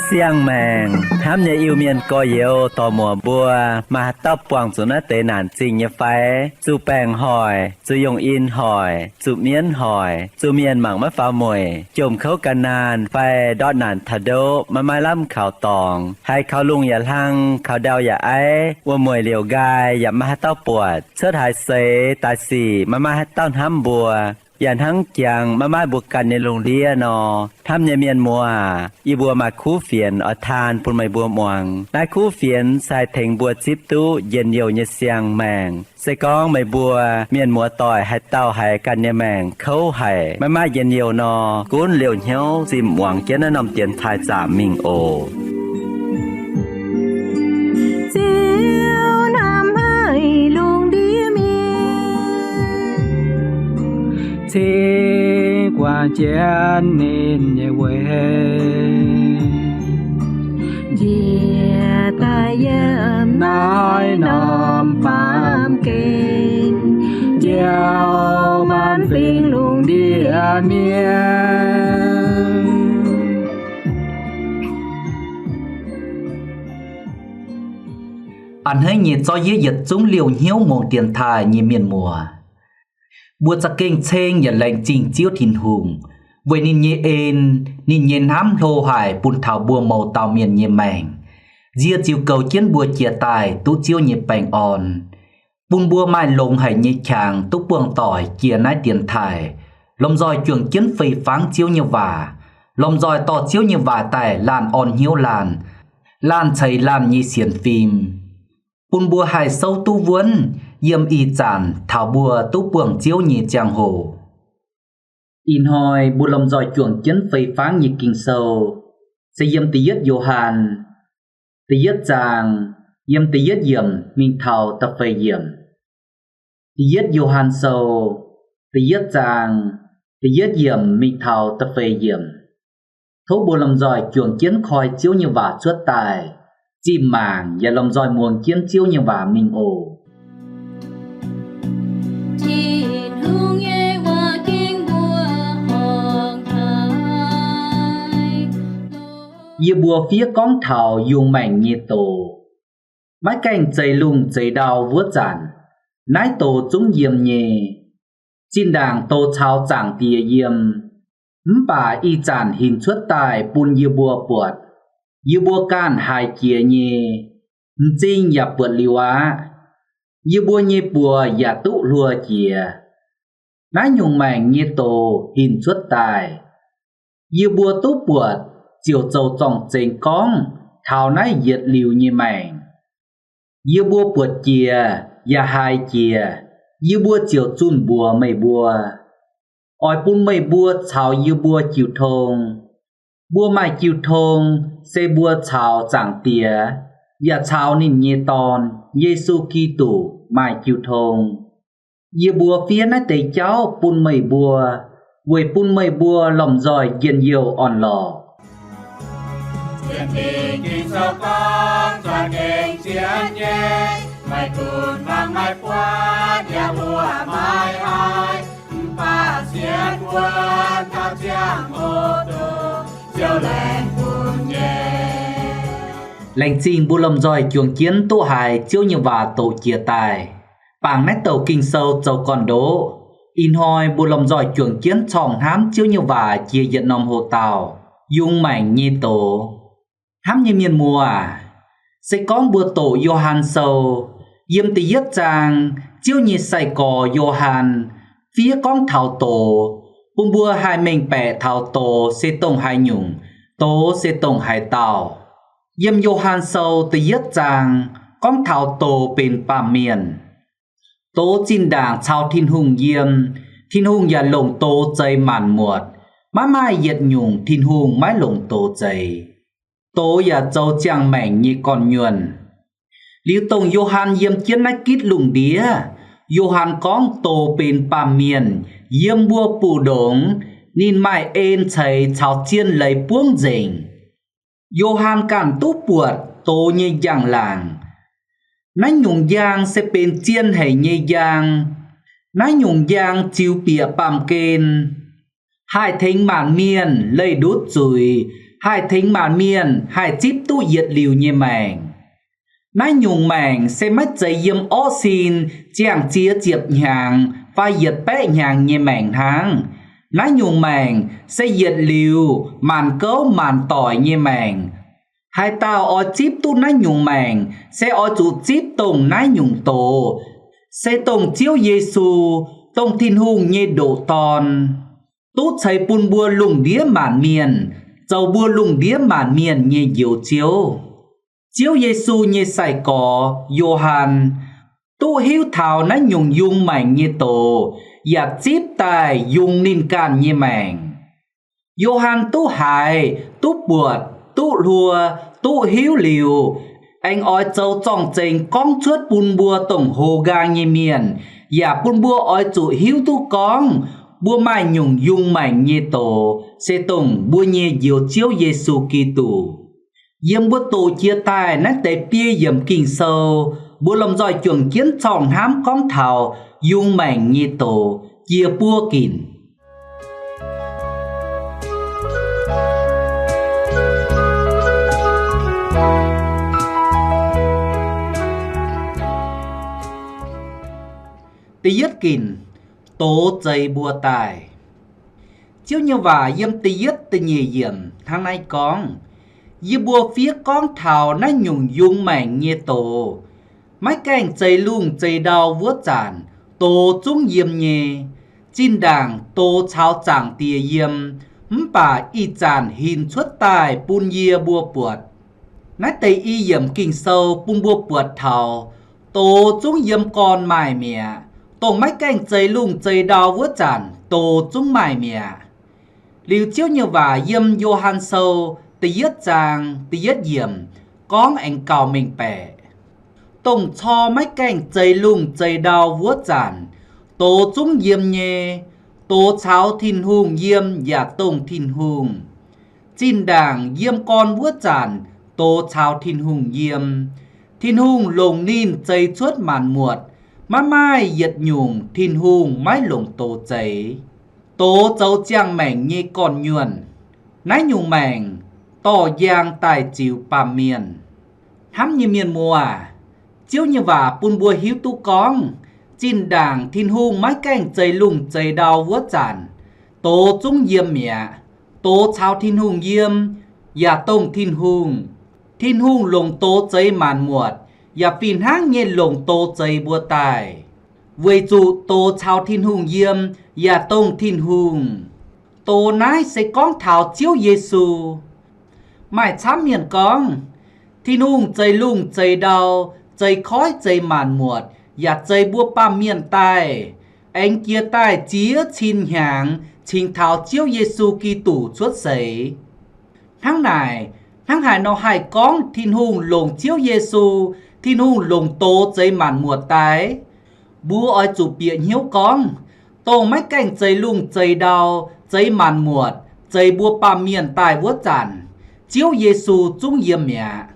Siang-maengc hnamv nyei Iu-Mienh gorx-youz dorc-muoc mbuo, maaih haaix dauh buangh zuqc naaiv deix naanc zingh nyei fai? Zuqc baengc hoic, zuqc yungh in hoic, zuqc mienv hoic, zuqc mienh mangc maiv faaux mueic, jomc kouv gan naanh fai ndortv naanc taux ndoqv maiv maaih lamh kaux dorngx, haiz kaux lungh yaac hlang, kaux ndau yaac aiv, wuom-mueic liouc nqaai yaac maiv maaih haaix dauh buatc, cuotv haaix seix daaih sic maiv maaih haaix dauh hnamv mbuo, yaac hnangv jangx maiv maaih mbuo ganh nyei lungh ndiev nor, hnamv nyei mienh muoz aac, yie mbuo maaih kuv fienx oix taan bun meih mbuo muangx. Naaiv kuv fienx se haih tengx mbuo zipv duqv njien-youh nyei siang-maengc. Se gorngv meih mbuo mienh muoz-doic haaix dauh haiz ganh nyei maengc kouv haic, maiv maaih njien-youh nor, gunv liouh hnyouv zinh muangx jienv naaiv norm dienx taaih zaamc mingh oc. Ziouv hnamv haic lungh ndiev mienh, cingx guangc jienv ninh nyei weic, njiec daaih yiem naaiv norm baamh gen, njoux maanc fingx lungh ndiev mienh. A'hneiv nyei zorqv yie yietc zungv liouh hnyouv muangx dienx taaih nyei mienh muoz, mbuo za'gengh ceng yaac laengz zingh Ziouv Tin-Hungh weic ninh nyei en, ninh nyei hnamv hlo haic bun taux mbuo mouz dauh mienh nyei maengc, nzie ziux goux jienv mbuo jiex daaih duqv Ziouv nyei baengh orn, bun mbuo maaih longx haic nyei qangx duqv buangh doic jiex naaiv dienx taaih, lomh nzoih juangc jienv fei fangv Ziouv nyei waac, lomh nzoih dorh Ziouv nyei waac daaih laanh orn hnyouv laanh, laanh ceix laanh nyei sienx fim, bun mbuo haih souv duqv wuonv yiem ih zanc taux mbuo duqv buangh Ziouv nyei ziangh hoc. Ih hnoi mbuo lomh nzoih juangc jienv fei fangv nyei Ging-Sou se yiem da'yietv Yo^han da'yietv zaang, yiem da'yietv yiemc mingh taux da'feix yiemc. Da'yietv Yo^han Sou da'yietv zaang, da'yietv yiemc mingh taux da'feix yiemc. Tov mbuo lomh nzoih juangc jienv koi Ziouv nyei waac cuotv daaih, zinh mangc yaac lomh nzoih muangx jienv Ziouv nyei waac mingh oc. Tin-Hungh nyei waac ging mbuo horngc haic. Yie mbuo fiev gorngv taux yungz maengc nyei doz. Maiv gaengh zeix lungh zeix ndau wuov zanc, naaiv doz zungv yiem nyei. Zinh ndaangc doz caux Zaangc Diex yiem, mv baac ih zanc hinc cuotv daaih bun yie mbuo buatc. Yie mbuo ganh haiz jiex nyei, m'zing yaac buatc liuz aqv. Yie mbuo nyei buoz yaac duqv hluo jiex. Naaiv nyungc maengc nyei doz hinc cuotv daaih, yie mbuo duqv buatc ziouc zoux zorng-zengx gorngv taux naaiv yietc liuz nyei maengc. Yie mbuo buatc jiex yaac haiz jiex, yie mbuo ziouc zunh mbuox meih mbuo, oix bun meih mbuo caux yie mbuo jiu tong. Mbuo maaih jiu tong se mbuo caux Zaangc Diex yaac caux ninh nyei Dorn, Yesu Giduc, maaih jiu tong. Yie mbuo fiev naaiv deix jauv bun meih mbuo, weic bun meih mbuo lomh nzoih njien-youh orn-lorqc. Laengz zingh mbuo lomh nzoih juangc jienv duqv haiz Ziouv nyei waac doqc jiex daaih. Bangc naaiv douc Ging-Sou zoux gorn-ndoqv, ih hnoi mbuo lomh nzoih juangc jienv corngh hnamv Ziouv nyei waac jiex yietc norm hoc dauh, yungz maengc nyei doz. Hnamv nyei mienh muoz aac, se gorngv mbuo doqc Yo^han Sou, yiem da'yietv zaang, Ziouv nyei sai-gorx Yo^han fiev gorngv taux doz, bun mbuo haih mengh baeqc taux doz se dongh haaix nyungc, doz se dongh haaix dauh. Yiem Yo^han Sou da'yietv zaang gorngv taux doz benx baamh mienh. Doz zinh ndaangc caux Tin-Hungh yiem, Tin-Hungh yaac longc doz zeix maanc muotc. Maiv maaih yietc nyungc Tin-Hungh maiv longc doz zeix. Doz yaac zoux ziangh maengc nyei gorn-nyuonh. Liuz dongh Yo^han yiem jienv naaiv gitv lungh ndiev, Yo^han gorngv doz benx baamh mienh yiem mbuo mbu'ndongx, ninh maaih en ceix caux zien leiz buangv nzengc. Yo^han ganh duqv buatc doz nyei njang-laangc. Naaiv nyungc njang se benx zien haic nyei njang. Naaiv nyungc njang ziux bieqc baamh gen, haih tengx maanc mienh leih ndutv zuiz, haih tengx maanc mienh haih zipv duqv yietc liuz nyei maengc. Naaiv nyungc maengc se maiv zeiz yiem orqv sin ziangh ziex ziepc hnyangx fai yietc baeqv hnyangx nyei maengc hnangv. Naaiv nyungc maengc se yietc liuz maanc gouv maanc doic nyei maengc. Haaix dauh oix zipv duqv naaiv nyungc maengc, se oix zuqc zipv dongh naaiv nyungc doz, se dongh Ziouv Yesu, dongh Tin-Hungh nyei ndoqc Dorn, duqv ceix bun mbuo lungh ndiev maanc mienh, zoux mbuo lungh ndiev maanc mienh nyei Njoux Ziouv. Ziouv Yesu nyei sai-gorx Yo^han duqv hiuv taux naaiv nyungc yungz maengc nyei doz, yaac zipv daaih yungz ninh ganh nyei maengc. Yo^han duqv haiz, duqv buatc, duqv hluo, duqv hiuv liuz, aengx oix zoux zorng-zengx gorngv cuotv bun mbuo dongh hoz nqaang nyei mienh, yaac bun mbuo oix zuqc hiuv duqv gorngv mbuo maaih nyungc yungz maengc nyei doz, se dongh mbuo nyei Njoux Ziouv Yesu Giduc. Yiem mbuo doqc jiex daaih naaiv deix biei yiemc Ging-Sou, mbuo lomh nzoih juangc jienv corngh hnamv gorngv taux yungz maengc nyei doz jiex buo ginc. Da'yietv ginc, doz zeix mbuo daaih. Ziouv nyei waac yiem da'yietv da'nyeic yiemc hnangv naaiv gorngv, yie mbuo fiev gorngv taux naaiv nyungc yungz maengc nyei doz. Maiv gaengh zeix lungh zeix ndau wuov zanc, doz zungv yiem nyei. Zinh ndaangc doz caux Zaangc Diex yiem, mv baac ih zanc hinc cuotv daaih bun yie mbuo buatc. Naaiv deix i yiemc Ging-Sou bun mbuo buatc taux, doz zungv yiem gorn maaih mi'aqv. Dongh maiv gaengh zeix lungh zeix ndau wuov zanc, doz zungv maaih mi'aqv. Liuz Ziouv nyei waac yiem Yo^han Sou da'yietv zaang da'yietv yiemc gorngv aengx gauh mengh baeqc, dongh cor maiv gaengh zeix lungh zeix ndau wuov zanc, doz zungv yiem nyei. Doz caux Tin-Hungh yiem yaac dongh Tin-Hungh. Zinh ndaangc yiem gorn wuov zanc, doz caux Tin-Hungh yiem. Tin-Hungh longc ninh zeix cuotv maanc muotc. Maiv maaih yietc nyungc Tin-Hungh maiv longc doz zeix. Doz zoux ziangh maengc nyei gorn-nyuonh. Naaiv nyungc maengc dorh njang daaih ziux baamh mienh. Hnamv nyei mienh muoz, Ziouv nyei waac bun mbuo hiuv duqv gorngv, zinh ndaangc Tin-Hungh maiv gaengh zeix lungh zeix ndau wuov zanc, doz zungv yiem mi'aqv. Doz caux Tin-Hungh yiem, yaac dongh Tin-Hungh. Tin-Hungh longc doz zeix maanc muotc, yaac fih hnangv nyei longc doz zeix mbuo daaih, weic zuqc doz caux Tin-Hungh yiem, yaac dongh Tin-Hungh. Doz naaiv se gorngv taux Ziouv Yesu. Maaih camv mienh gorngv, Tin-Hungh zeix lungh zeix ndau, zeix koiv zeix maanc muotc, yaac zeix mbuo baamh mienh daaih, aengx jiex daaih ziex cin hnyangx cingx taux Ziouv Yesu Giduc cuotv seix. Hnangv naaic, hnangv haaix nor haih gorngv Tin-Hungh longc Ziouv Yesu, Tin-Hungh longc doz zeix maanc muotc daaih? Mbuo oix zuqc bieqc hnyouv gorngv, dongh maiv gaengh zeix lungh zeix ndau, zeix maanc muotc, zeix mbuo baamh mienh daaih wuov zanc, Ziouv Yesu zungv yiem mi'aqv.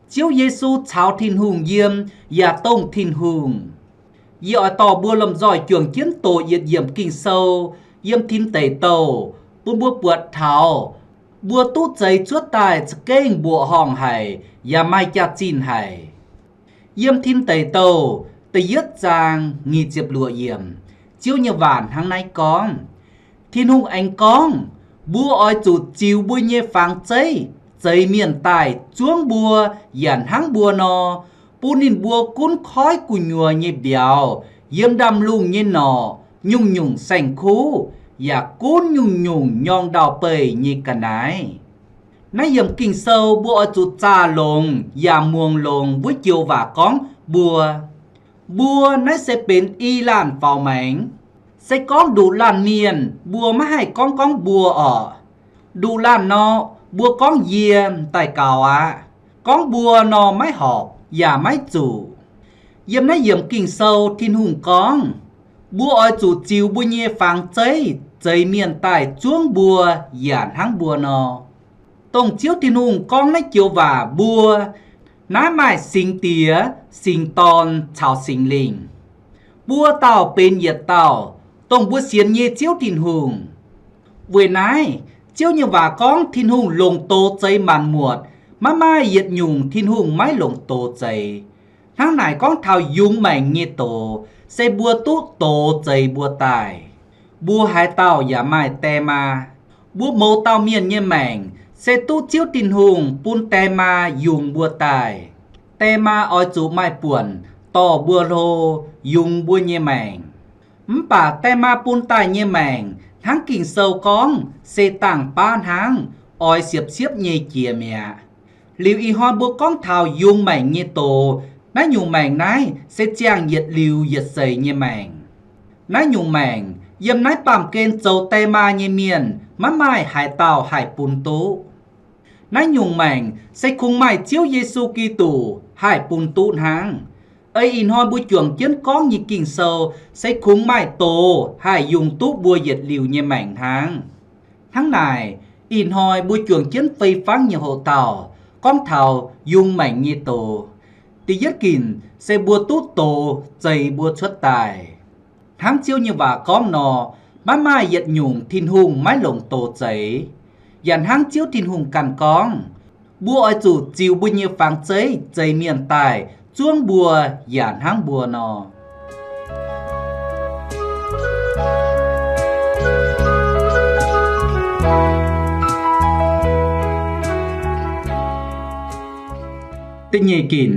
Ziouv Yesu caux Tin-Hungh yiem, yaac dongh Tin-Hungh. Yie oix dorh mbuo lomh nzoih juangc jienv doqc yietc yiemc Ging-Sou yiem Tin Deic Douh, bun mbuo buatc taux mbuo duqv zeix cuotv daaih za'gengh mbuoqc horngh haic yaac maaih jaax-zinh haic. Yiem Tin Deic Douh da'yietv zaang nyic ziepc luoqc yiemc, Ziouv nyei waac hnangv naaiv gorngv. Tin-Hungh aengx gorngv, mbuo oix zuqc ziux mbuo nyei fangx zeiv zeix mienh daaih zuangv mbuo yaac hnangv mbuo nor, bun ninh mbuo gunv koiv gu'nyuoz nyei mbiauz, yiem ndaamv-lungh nyei norqc nyungc-nyungc saeng-kuv, yaac gunv nyungc-nyungc nyorng ndau-beih nyei ga'naaiv. Naaiv yiemc Ging-Sou mbuo oix zuqc zaah longx yaac muangx longx wuov joux waac gorngv mbuo. Mbuo naaiv se benx i laanh faaux maengx. Se gorngv nduqc laanh mienh mbuo maiv haih gorngv gorngv mbuo orqc. Nduqc laanh nor, mbuo gorngv yie daaih gaux aqv. Gorngv mbuo nor maiv horpc yaac maiv zuqc. Yiem naaiv yiemc Ging-Sou Tin-Hungh gorngv, mbuo oix zuqc ziux mbuo nyei fangx zeiv zeix mienh daaih zuangv mbuo yaac hnangv mbuo nor. Dongh Ziouv Tin-Hungh gorngv naaiv joux waac mbuo, naaiv maaih Singx Diex, Singx Dorn caux Singx Lingh. Mbuo dauh benx yietc dauh, dongh mbuo sienx nyei Ziouv Tin-Hungh. Weic naaiv, Ziouv nyei waac gorngv Tin-Hungh longc doz zeix maanc muotc, maiv maaih yietc nyungc Tin-Hungh maiv longc doz zeix. Hnangv naaic gorngv taux yungz maengc nyei doz, se mbuo duqv doz zeix mbuo daaih. Mbuo haaix dauh yaac maaih die maa. Mbuo mouz dauh mienh nyei maengc se duqv Ziouv Tin-Hungh bun die maa yungz mbuo daaih. Die maa oix zuqc maaih buonc dorh mbuo hlo yungz mbuo nyei maengc. Mv baac die maa bun daaih nyei maengc hnangv Ging-Sou gorngv se dangh baav hnangv, oix siepv-siepv nyei jiex mi'aqv. Liuz ih hnoi mbuo gorngv taux yungz maengc nyei doz, naaiv nyungc maengc naaiv se ziangh yietc liuz yietc seix nyei maengc. Naaiv nyungc maengc yiem naaiv baamh gen zoux die maa nyei mienh maiv maaih haaix dauh haih bun duqv. Naaiv nyungc maengc se kungx maaih Ziouv Yesu Giduc haih bun duqv hnangv. Ei ih hnoi mbuo juangc jienv gorngv nyei Ging-Sou se kungx maaih doz haih yungz duqv mbuo yietc liuz nyei maengc hnangv. Hnangv naaic, ih hnoi mbuo juangc jienv fei fangv nyei hoc-dauh gorngv taux yungz maengc nyei doz. Da'yietv ginc se mbuo duqv doz zeix mbuo cuotv daaih. Hnangv Ziouv nyei waac gorngv nor, maiv maaih yietc nyungc Tin-Hungh maiv longc doz zeix. Yaac hnangv Ziouv Tin-Hungh ganh gorngv, mbuo oix zuqc ziux mbuo nyei fangx zeiv zeix mienh daaih zuangv mbuo yaac hnangv mbuo nor. Da'nyeic ginc,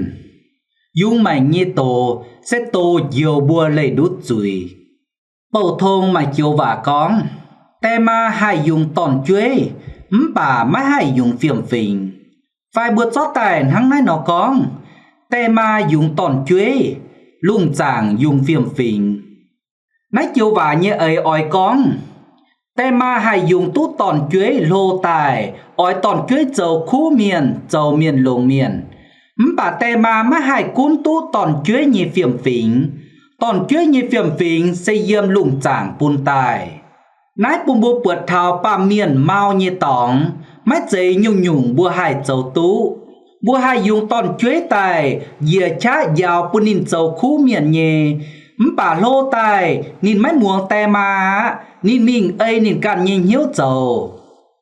yungz maengc nyei doz se doz njoux mbuo leih ndutv zuiz. Bouh tong maaih joux waac gorngv, die maa haih yungz dorn-jueiv, mv baac maiv haih yungz fiem-fingx. Fai mbuo zorqv daaih hnangv naaiv nor gorngv, die maa yungz dorn-jueiv, lungh zaangc yungz fiem-fingx. Naaiv joux waac nyei eix oix gorngv, die maa haih yungz duqv dorn-jueiv hlo daaih, oix dorn-jueiv zoux kuv mienh, zoux mienh longx mienh. Mv baac die maa maiv haih gunv duqv dorn-jueiv nyei fiem-fingx. Dorn-jueiv nyei fiem-fingx se yiem lungh zaangc bun daaih. Naaiv bun mbuo buatc taux baamh mienh mau nyei dorngx, maiv zeiz nyungc-nyungc mbuo haih zoux duqv. Mbuo haih yungz dorn-jueiv daaih njiec qaqv njaaux bun ninh zoux kuv mienh nyei, mv baac hlo daaih ninh maiv muangx die maa aqv. Ninh mingh ei ninh ganh nyei hnyouv zoux.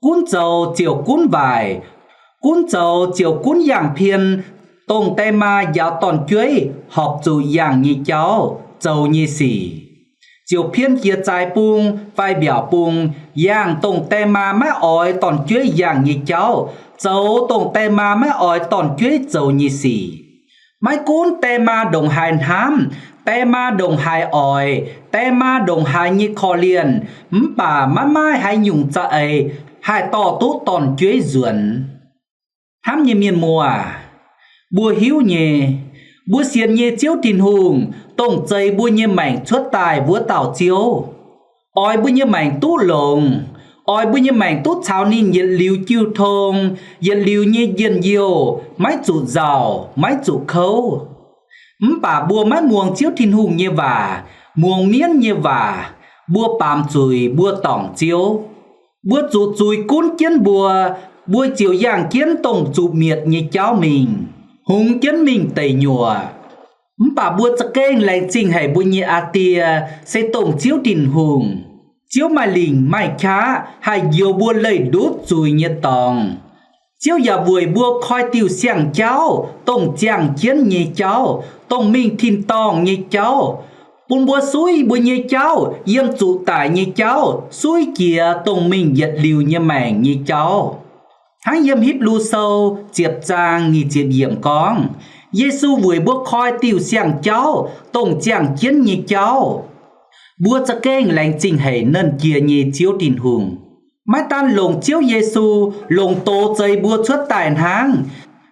Gunv zoux ziouc gunv waaic. Gunv zoux ziouc gunv yangh pien, dongh die maa njaaux dorn-jueiv horpc zuqc yangh nyei jauv zoux nyei sic. Ziouc pien jiex zaaix bung fai mbiaauc bung, yangh dongh die maa maiv oix dorn-jueiv yangh nyei jauv, zoux dongh die maa maiv oix dorn-jueiv zoux nyei sic. Maiv gunv die maa ndongc haaix hnamv, die maa ndongc haaix oix, die maa ndongc haaix nyei korv-lienh, mv baac maiv maaih haaix nyungc za'eix haih dorh duqv dorn-jueiv nzuonx. Hnamv nyei mienh muoz aac, mbuo hiuv nyei, mbuo sienx nyei Ziouv Tin-Hungh, dongh zeix mbuo nyei maengc cuotv daaih wuov dauh Ziouv, oix mbuo nyei maengc duqv longx, oix mbuo nyei maengc duqv caux ninh yietc liuz jiu tong, yietc liuz nyei njien-youh, maiv zuqc nzauh, maiv zuqc kouv. Mv baac mbuo maiv muangx Ziouv Tin-Hungh nyei waac, muangx mienv nyei waac, mbuo baamz zuiz, mbuo dorngc Ziouv. Mbuo zuqc zuiz gunv jienv mbuo, mbuo ziouc yangh jienv dongh zuqc mietc nyei jauv mingh, hungx jienv mingh deic-nyuoqc. Mv baac mbuo za'gengh laengz zingh haic mbuo nyei Aa Die, se dongh Ziouv Tin-Hungh. Ziouv maaih lingc maaih qaqv haih njoux mbuo leih ndutv zuiz nyei dorngx. Ziouv yaac weic mbuo koi diuh siang-jauv, dongh ziangh jienv nyei jauv, dongh mingh tin-dorngh nyei jauv, bun mbuo suiv mbuo nyei jauv yiem zuqc daic nyei jauv suiv jiex dongh mingh yietc liuz nyei maengc nyei jauv. Hnangv yiem Hipv^lu Sou ziepc zaang nyic ziepc yiemc gorngv, Yesu weic mbuo koi diuh siang-jauv, dongh ziangh jienv nyei jauv. Mbuo za'gengh laengz zingh haic Nernh Jiex nyei Ziouv Tin-Hungh. Maiv daan longc Ziouv Yesu longc doz zeix mbuo cuotv daaih hnangv,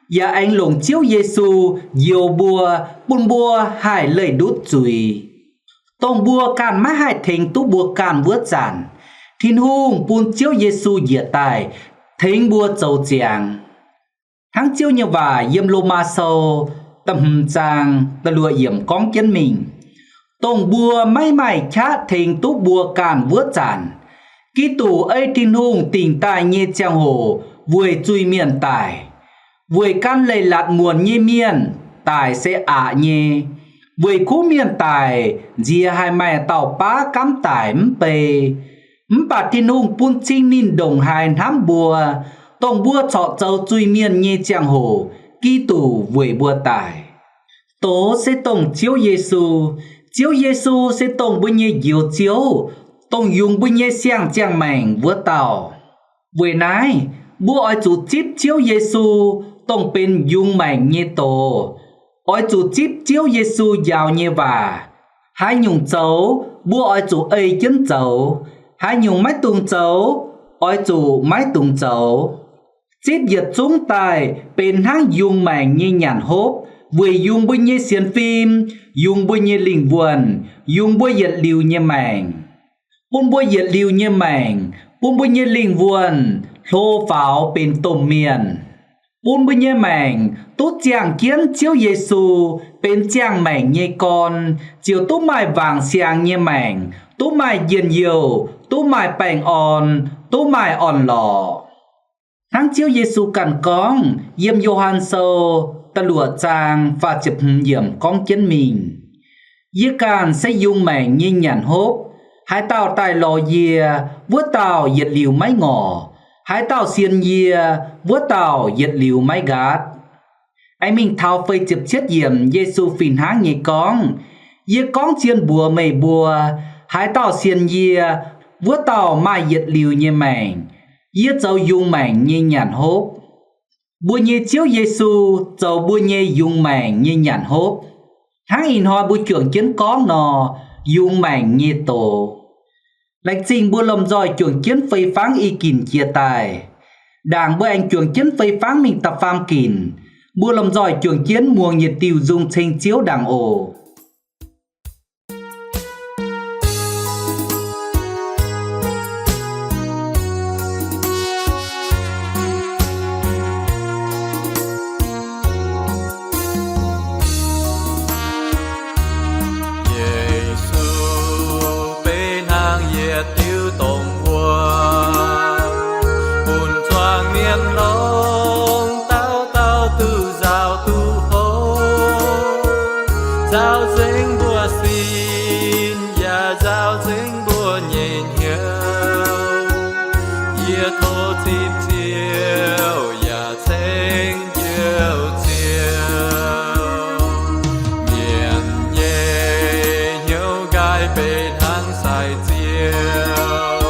yaac aengx longc Ziouv Yesu njoux mbuo, bun mbuo haih leih ndutv zuiz, dongh mbuo ganh maiv haih tengx duqv mbuo ganh wuov zanc, Tin-Hungh bun Ziouv Yesu njiec daaih tengx mbuo zoux ziangx. Hnangv Ziouv nyei waac yiem Lomaa Sou da'hmz zaang da'luoqc yiemc gorngv jienv mingh, dongh mbuo maiv maaih qaqv tengx duqv mbuo ganh wuov zanc, Giduc ei Tin-Hungh dingc daaih nyei ziangh hoc weic zuiz-mienh daic. Weic gan leiz-latc muonc nyei mienh daic se aqc nyei. Weic kuv mienh daic nziex haih maaih dauh baav gaamv daic mv bei. Mv baac Tin-Hungh bun cing ninh ndongc haaix hnamv mbuo, dongh mbuo corc zoux zuiz-mienh nyei ziangh hoc, Giduc weic mbuo daic. Doz se dongh Ziouv Yesu. Ziouv Yesu se dongh mbuo nyei Njoux Ziouv, dongh yungz mbuo nyei siang-ziangh maengc wuov dauh. Weic naaiv, mbuo oix zuqc zipv Ziouv Yesu, dongh benx yungz maengc nyei doz. Oix zuqc zipv Ziouv Yesu njaaux nyei waac. Haaix nyungc zoux, mbuo oix zuqc ei jienv zoux. Haaix nyungc maiv dungx zoux, oix zuqc maiv dungx zoux. Zipv yietc zungv daaih benx hnangv yungz maengc nyei nyanc hopv, weic yungz mbuo nyei sienx fim, yungz mbuo nyei lingh wuonh, yungz mbuo yietc liuz nyei maengc. Bun mbuo yietc liuz nyei maengc, bun mbuo nyei lingh wuonh hlo faaux benx domh mienh. Bun mbuo nyei maengc duqv ziangh jienv Ziouv Yesu benx ziangh maengc nyei gorn, ziouc duqv maaih wangc siangx nyei maengc, duqv maaih njien-youh, duqv maaih baengh orn, duqv maaih orn-lorqc. Hnangv Ziouv Yesu ganh gorngv yiem Yo^han Sou da'luoqc zaang faah ziepc hmz yiemc gorngv jienv mingh, Yie ganh se yungz maengc nyei nyanc hopv. Haaix dauh daaih lorz yie, wuov dauh yietc liuz maiv ngorc. Haaix dauh sienx yie, wuov dauh yietc liuz maiv nqaatv. Aengx mingh taux feix ziepc cietv yiemc, Yesu fih hnangv nyei gorngv, Yie gorngv zien mbuox meih mbuo, haaix dauh sienx yie, wuov dauh maaih yietc liuz nyei maengc. Yie zoux yungz maengc nyei nyanc hopv. Mbuo nyei Ziouv Yesu zoux mbuo nyei yungz maengc nyei nyanc hopv. Hnangv ih hnoi mbuo juangc jienv gorngv nor, yungz maengc nyei doz. Laengz zingh mbuo lomh nzoih juangc jienv fei fangv i ginc jiex daaih. Ndaangc mbuo aengx juangc jienv fei fangv mingh da'faam ginc, mbuo lomh nzoih juangc jienv muangx yietc diuh nzung ceng Ziouv ndaangc oc. Yesu benx hnangv yietc diuh dongh wuom, bun zuangx mienh longx dauh dauh duqv nzaaux duqv hopv, nzaaux nzengc mbuo sin, yaac nzaaux nzengc mbuo nyei hnyouv. Yie tov zipv Ziouv yaac ceng Njoux Ziouv. Mienh nyei hnyouv nqaai benx hnangv sai Ziouv.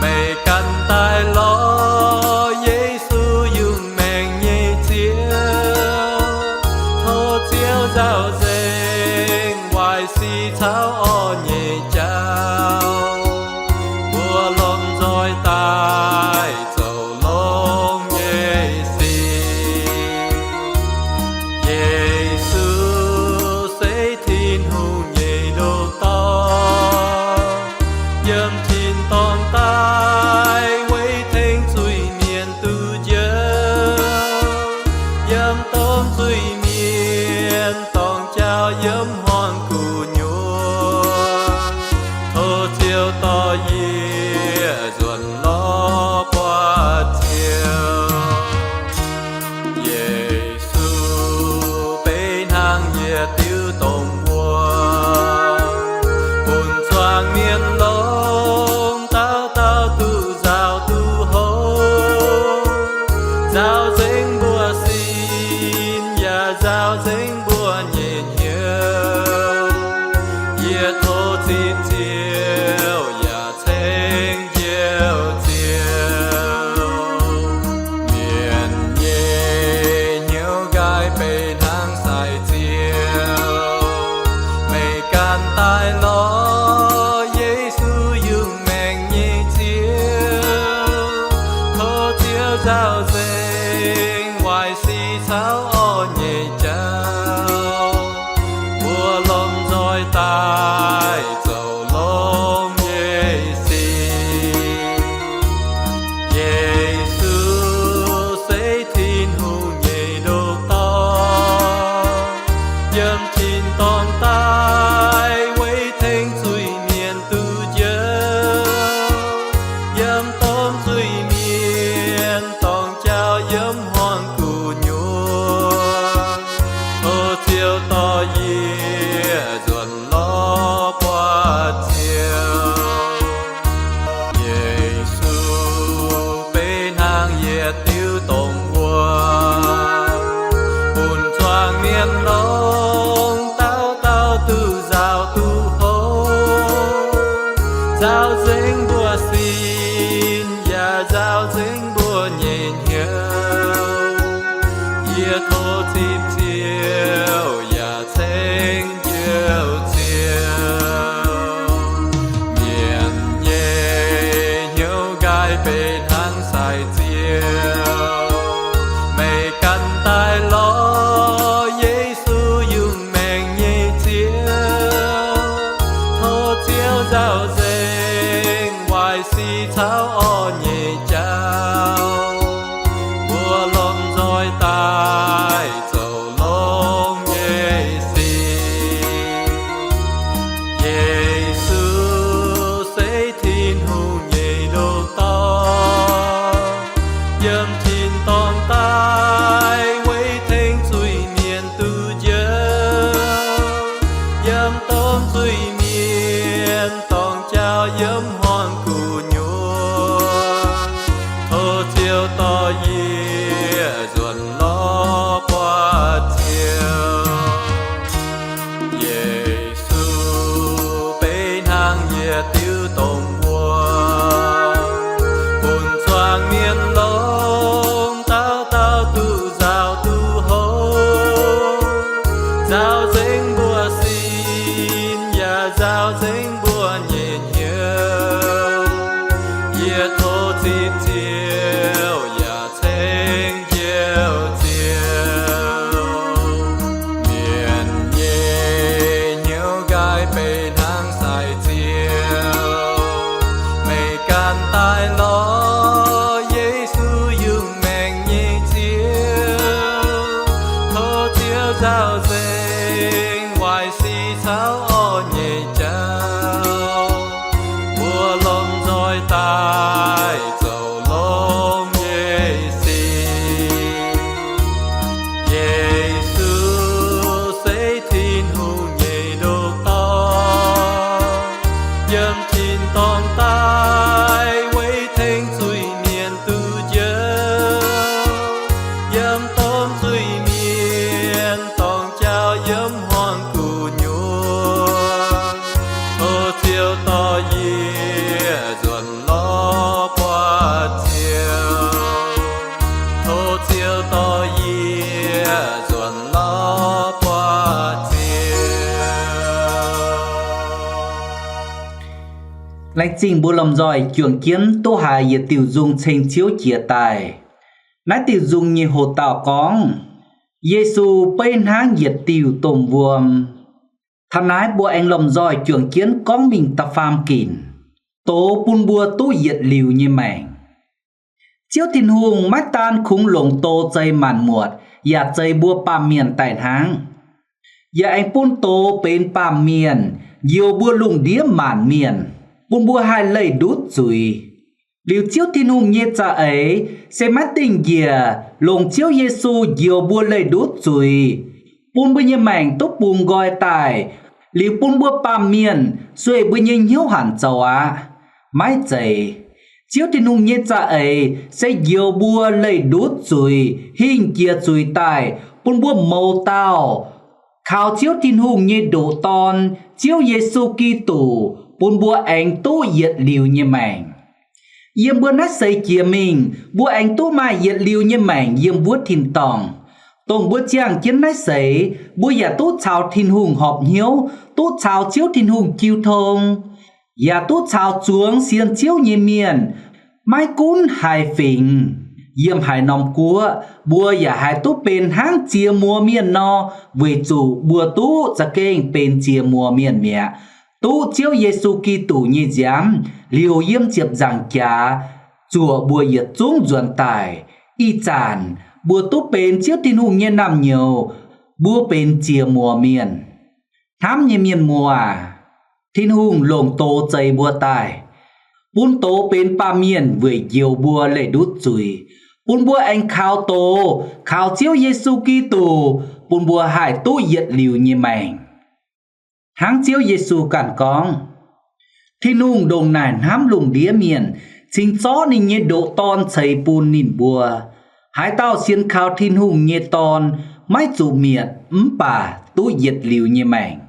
Meih ganh daaih lorz Yesu, yungz maengc nyei Ziouv. Tov Ziouv nzaaux nzengc waaic sic caux orn nyei jauv. Mbuo lomh nzoih daaih zoux longx nyei sic. Yesu se Tin-Hungh nyei ndoqc Dorn, yiem tin-dorngh daaih weic tengx zuiz mienh duqv njoux, yiem domh zuiz mienh dorngx jauv yiem hmuangx gu'nyuoz. Tov Ziouv dorh yie nzuonx lorz buatc Ziouv. Yesu benx hnangv yietc diuh dongh wuom, bun zuangx mienh longx dauh dauh duqv nzaaux duqv hopv, nzaaux nzengc mbuo sin, yaac nzaaux nzengc mbuo nyei hnyouv. Yie tov zipv Ziouv yaac ceng Njoux Ziouv. Mienh nyei hnyouv nqaai benx hnangv sai Ziouv. Meih ganh daaih lorz Yesu, yungz maengc nyei Ziouv. Tov Ziouv nzaaux nzengc waaic sic caux orn nyei jauv. Mbuo lomh nzoih daaih zoux longx nyei sic. Yesu se Tin-Hungh nyei ndoqc Dorn, yiem tin-dorngh daaih weic tengx zuiz-mienh duqv njoux, yiem domh zuiz-mienh dorngx Yie tov zipv Ziouv yaac ceng Ziouv Ziouv. Mienh nyei hnyouv nqaai benx hnangv sai Ziouv. Meih ganh daaih lorz Yesu yungh maengc nyei Ziouv. Tov Ziouv nzauh nzengc waaic sic caux orqv nyei jauv. Mbuo lomh nzoih daaih zoux longx nyei sic. Yesu se Tin-Hungh nyei ndoqc dorn, yiem tin-dorngh daaih weic tengx zuiz-mienh duqv njoux, yiem domh zuiz-mienh dorngc jauv yiem hmuangx gu'nyuoz. Tov Ziouv dorh yie nzuonx lorz buatc Ziouv. Yesu beiv hnangv yietc diuh domh wuom, bun zuangx mienh longx dauh dauh duqv nzaaux duqv hopv, nzaaux nzengc mbuo sin yaac nzaaux nzengc mbuo nyei hnyouv. Yie tov zipv Ziouv yaac ceng Njoux Ziouv. Mienh nyei hnyouv nqaai benx hnangv sai Ziouv. Meih ganh daaih lorz Yesu yungh maengc nyei Ziouv. Tov Ziouv nzauh nzengc waaic sic caux orqv nyei jauv. Mbuo lomh nzoih daaih zoux longx nyei sic. Yesu se Tin-Hungh nyei ndoqc dorn, yiem tin-dorngh daaih weic tengx zuiz-mienh duqv njoux, yiem domh zuiz-mienh dorngc jauv yiem hmuangx gu'nyuoz. Tov Ziouv dorh yie nzuonx lorz buatc Ziouv. Tov Ziouv dorh yie nzuonx lorz buatc Ziouv. Laengz zingh mbuo lomh nzoih juangc jienv duqv haiz yietc diuh nzung ceng Ziouv jiex daaih. Naaiv diuh nzung nyei hoc-dauh gorngv, Yesu beiv hnangv yietc diuh domh wuom. Taux naaiv mbuo aengx lomh nzoih juangc jienv gorngv mingh da'faam ginc, doz bun mbuo duqv yietc liuz nyei maengc. Ziouv Tin-Hungh maiv daan kungx longc doz zeix maanc muotc yaac zeix mbuo baamh mienh daaih hnangv, yaac aengx bun doz benx baamh mienh njoux mbuo lungh ndiev maanc mienh, bun mbuo haih leih ndutv zuiz. Liuz Ziouv Tin-Hungh nyei za'eix se maiv dingh njiec longc Ziouv Yesu njoux mbuo leih ndutv zuiz, bun mbuo nyei maengc duqv bungx nqoi daaih, liuz bun mbuo baamh mienh sueih mbuo nyei hnyouv hanc zoux aqv. Maiv zeiz. Ziouv Tin-Hungh nyei za'eix se njoux mbuo leih ndutv zuiz, hingh jiex zuiz daaih, bun mbuo mouz dauh kaux Ziouv Tin-Hungh nyei ndoqc Dorn, Ziouv Yesu Giduc, bun mbuo aengx duqv yietc liuz nyei maengc. Yiem mbuo naaiv seix jiex mingh, mbuo aengx duqv maaih yietc liuz nyei maengc yiem wuov tin-dorngh. Dongh mbuo ziangh jienv naaiv seix, mbuo yaac duqv caux Tin-Hungh horpc hnyouv, duqv caux Ziouv Tin-Hungh jiu tong, yaac duqv caux zuangx sienx Ziouv nyei mienh, maiv gunv haaix fingx, yiem haaix norm guoqv, mbuo yaac haih duqv benx hnangv ziex muoz mienh nor, weic zuqc mbuo duqv za'gengh benx ziex muoz mienh mi'aqv. Duqv Ziouv Yesu Giduc nyei nziaamv liouc yiem ziepc nzaangc jaax zuoqc mbuo yietc zungv nzuonx daaih. Ih zanc mbuo duqv benx Ziouv Tin-Hungh nyei naamh nyouz, mbuo benx ziex muoz mienh. Hnamv nyei mienh muoz aac, Tin-Hungh longc doz zeix mbuo daaih, bun doz benx baamh mienh weic njoux mbuo leih ndutv zuiz, bun mbuo aengx kaux doz, kaux Ziouv Yesu Giduc, bun mbuo haih duqv yietc liuz nyei maengc. Hnangv Ziouv Yesu ganh gorngv, Tin-Hungh ndongc naaic hnamv lungh ndiev mienh, cingx zorqv ninh nyei ndoqc Dorn ceix bun ninh mbuo. Haaix dauh sienx kaux Tin-Hungh nyei Dorn maiv zuqc mietc mv baac duqv yietc liuz nyei maengc.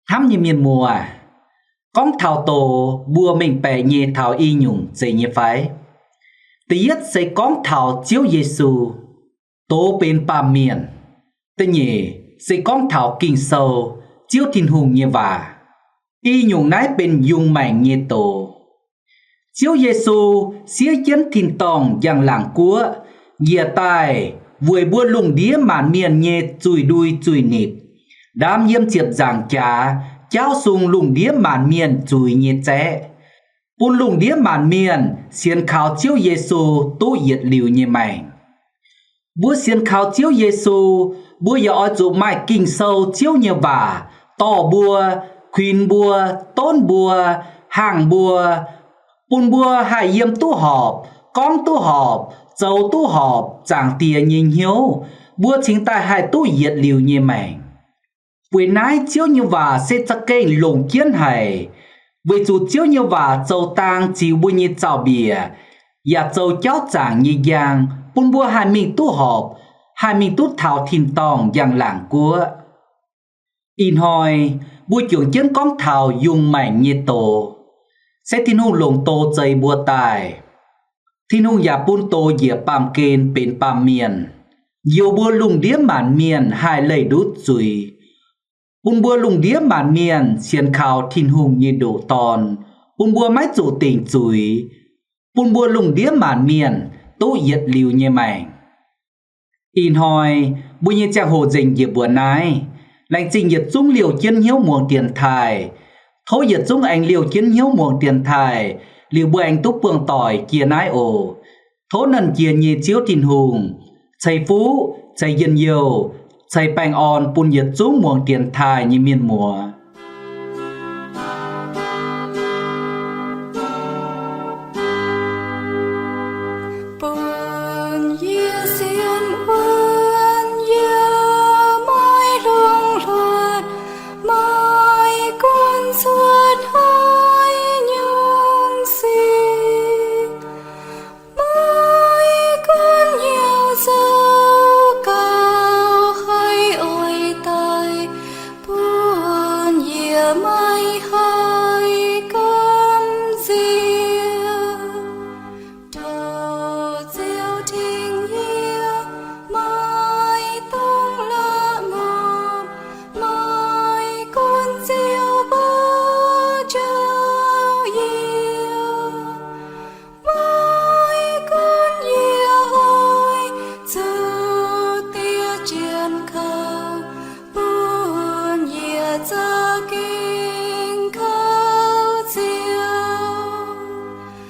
Hnamv nyei mienh muoz, gorngv taux doz, mbuo mengh baeqc nyei taux i nyungc zeiz nyei fai? Da'yietv se gorngv taux Ziouv Yesu. Doz benx baamh mienh. Da'nyeic se gorngv taux Ging-Sou, Ziouv Tin-Hungh nyei waac. I nyungc naaiv benx yungz maengc nyei doz. Ziouv Yesu siev jienv tin-dorngh njang-laangc guoqv njiec daaih weic mbuo lungh ndiev maanc mienh nyei zuiz-ndui zuiz-nipc, ndaam yiem ziepc nzaangc jaax jaauv sung lungh ndiev maanc mienh zuiz nyei zaeqv, bun lungh ndiev maanc mienh sienx kaux Ziouv Yesu duqv yietc liuz nyei maengc. Mbuo sienx kaux Ziouv Yesu, mbuo yaac oix zuqc maaih Ging-Sou Ziouv nyei waac dorh mbuo, kuinx mbuo, donv mbuo, hangh mbuo, bun mbuo haih yiem duqv horpc, gorngv duqv horpc, zoux duqv horpc Zaangc Diex nyei hnyouv, mbuo cingx daaih haih duqv yietc liuz nyei maengc. Weic naaiv Ziouv nyei waac se za'gengh longc jienv haic, weic zuqc Ziouv nyei waac zoux dang ziux mbuo nyei zaux-mbiec, yaac zoux jauv zaangc nyei njang bun mbuo haih mingh duqv horpc, haih mingh duqv taux tin-dorngh njang-laangc guoqv. Ih hnoi mbuo juangc jienv gorngv taux yungz maengc nyei doz, se Tin-Hungh longc doz zeix mbuo daaih. Tin-Hungh yaac bun doz njiec baamh gen benx baamh mienh, njoux mbuo lungh ndiev maanc mienh haih leih ndutv zuiz, bun mbuo lungh ndiev maanc mienh sienx kaux Tin-Hungh nyei ndoqc Dorn, bun mbuo maiv zuqc dingc zuiz, bun mbuo lungh ndiev maanc mienh duqv yietc liuz nyei maengc. Ih hnoi mbuo nyei ziangh hoc nzengc njiec mbuoqc naaiv. Laengz zingh yietc zungv liouh jienv hnyouv muangx dienx taaih. Tov yietc zungv aengx liouh jienv hnyouv muangx dienx taaih, liuz mbuo aengx duqv buangh doic jiex naaiv oc. Tov Nernh Jiex nyei Ziouv Tin-Hungh ceix fuqv, ceix njien-youh, ceix baengh orn bun yietc zungv muangx dienx taaih nyei mienh muoz. Bun yie sienx wuonv, yie maiv lungh hluoqc, maiv gunv cuotv haaix nyungc sic, maiv gunv hnyouv zoux gauh haih oix daaih, bun yie maiv haih gamh nziex. Tov Ziouv tengx yie maiv dungx la'maah, maiv gunv Ziouv mbuo njoux yie, maiv gunv yie oix zuqc diev jienv kaux, bun yie za'gengh kaux Ziouv.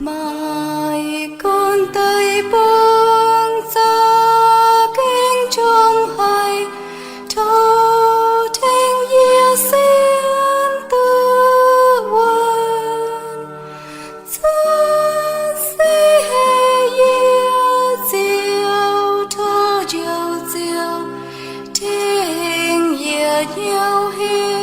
Maiv gunv deic-bung za'gengh qongx haic, tov tengx yie sienx duqv wuonv. Cuotv seix heh yie Ziouv, tov Njoux Ziouv tengx yie hnyouv heh.